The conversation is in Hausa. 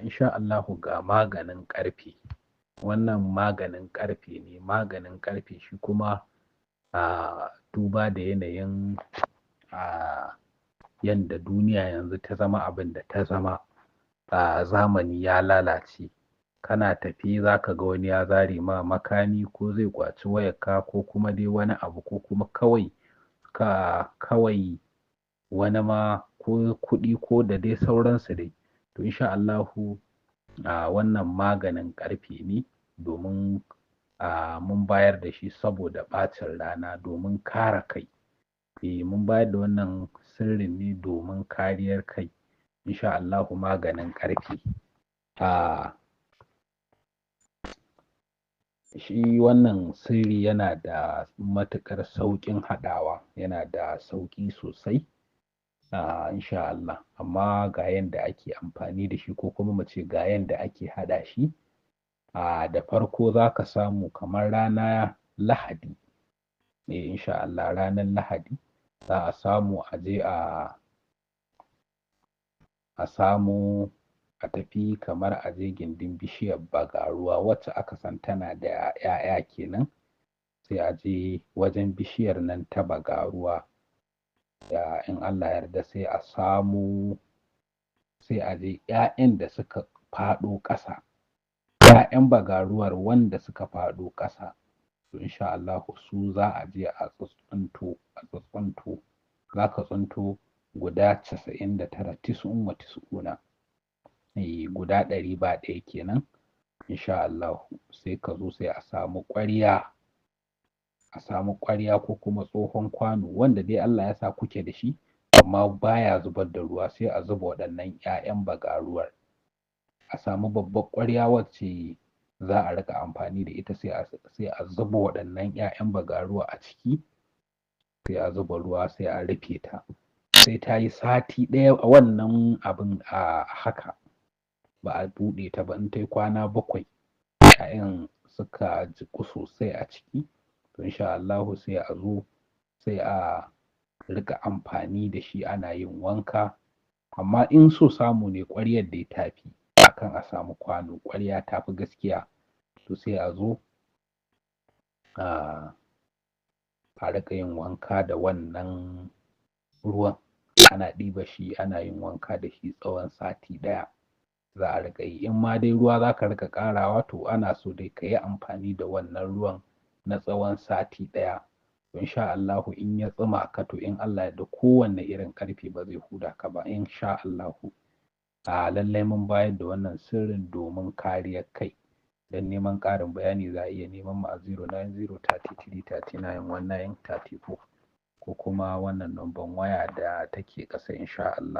Insha Allahu ga maganin ƙarfe. Wannan maganin ƙarfe ne, maganin ƙarfe shi kuma duba da yanayin yanda duniya yanzu ta zama abin da ta zama, zamani ya lalace. Kana tafe za ka ga wani ya zare ma makami ko zai ƙwaci wayarka ko kuma dai wani abu ko kuma kawai ka kawai wani ma ko kuɗi ko da dai sauransu dai. To insha Allahu wannan maganin ƙarfe ne domin mun bayar da shi saboda ɓacin rana domin kare kai. Eh, mun bayar da wannan sirrin ne domin kariyar kai. Insha Allahu maganin ƙarfe. Shi wannan sirri yana da matuƙar sauƙin haɗawa, yana da sauƙi sosai. Insha Allah. Amma ga yanda ake amfani da shi ko kuma mu ce ga yanda ake haɗa shi. Da farko za ka samu kamar rana Lahadi. Eh, insha Allah ranar Lahadi za a samu a je a samo a tafi kamar a je gindin bishiyar bagaruwa wacce aka san tana da 'ya'ya kenan. Sai a je wajen bishiyar nan ta bagaruwa. Da in Allah ya yarda sai a samo, sai a je 'ya'yan da suka faɗo ƙasa. 'Ya'yan bagaruwar wanda suka faɗo ƙasa. To insha Allahu su za a je a tsuntsunto, a tsuntsunto. Za ka tsinto guda 99, tis'un wa tis'una. Eh, guda 100 ba ɗaya kenan. Insha Allahu sai ka zo sai a samu ƙwarya, a samu ƙwarya ko kuma tsohon kwano wanda dai Allah ya sa kuke da shi amma baya zubar da ruwa, sai a zuba waɗannan 'ya'yan bagaruwar. A samu babbar ƙwarya wacce za a riƙa amfani da ita, sai a zuba waɗannan 'ya'yan bagaruwa a ciki. Sai a zuba ruwa, sai a rufe ta. Sai ta yi sati ɗaya a wannan abin a haka ba a buɗe ta ba. In ta yi kwana 7, 'ya'yan suka jiƙu sosai a ciki, to insha Allahu sai a zo sai a riƙa amfani da shi ana yin wanka. Amma in so samu ne, ƙwaryar dai ta fi akan a samu kwano. Ƙwarya ta fi gaskiya. To sai a zo a riƙa yin wanka da wannan ruwan. Ana ɗiba shi ana yin wanka da shi tsawon sati ɗaya za a riƙa yi. In ma dai ruwa za ka riƙa ƙarawa, to ana so dai ka yi amfani da wannan ruwan na tsawon sati ɗaya. To insha Allahu in ya tsuma ka, to in Allah ya yarda kowanne irin ƙarfe ba zai huda ka ba insha Allahu. Lallai mun bayar da wannan sirrin domin kariyar kai. Don neman ƙarin bayani za a iya neman mu a 090 33 39 19 34 ko kuma wannan numban waya da take ƙasa insha Allah.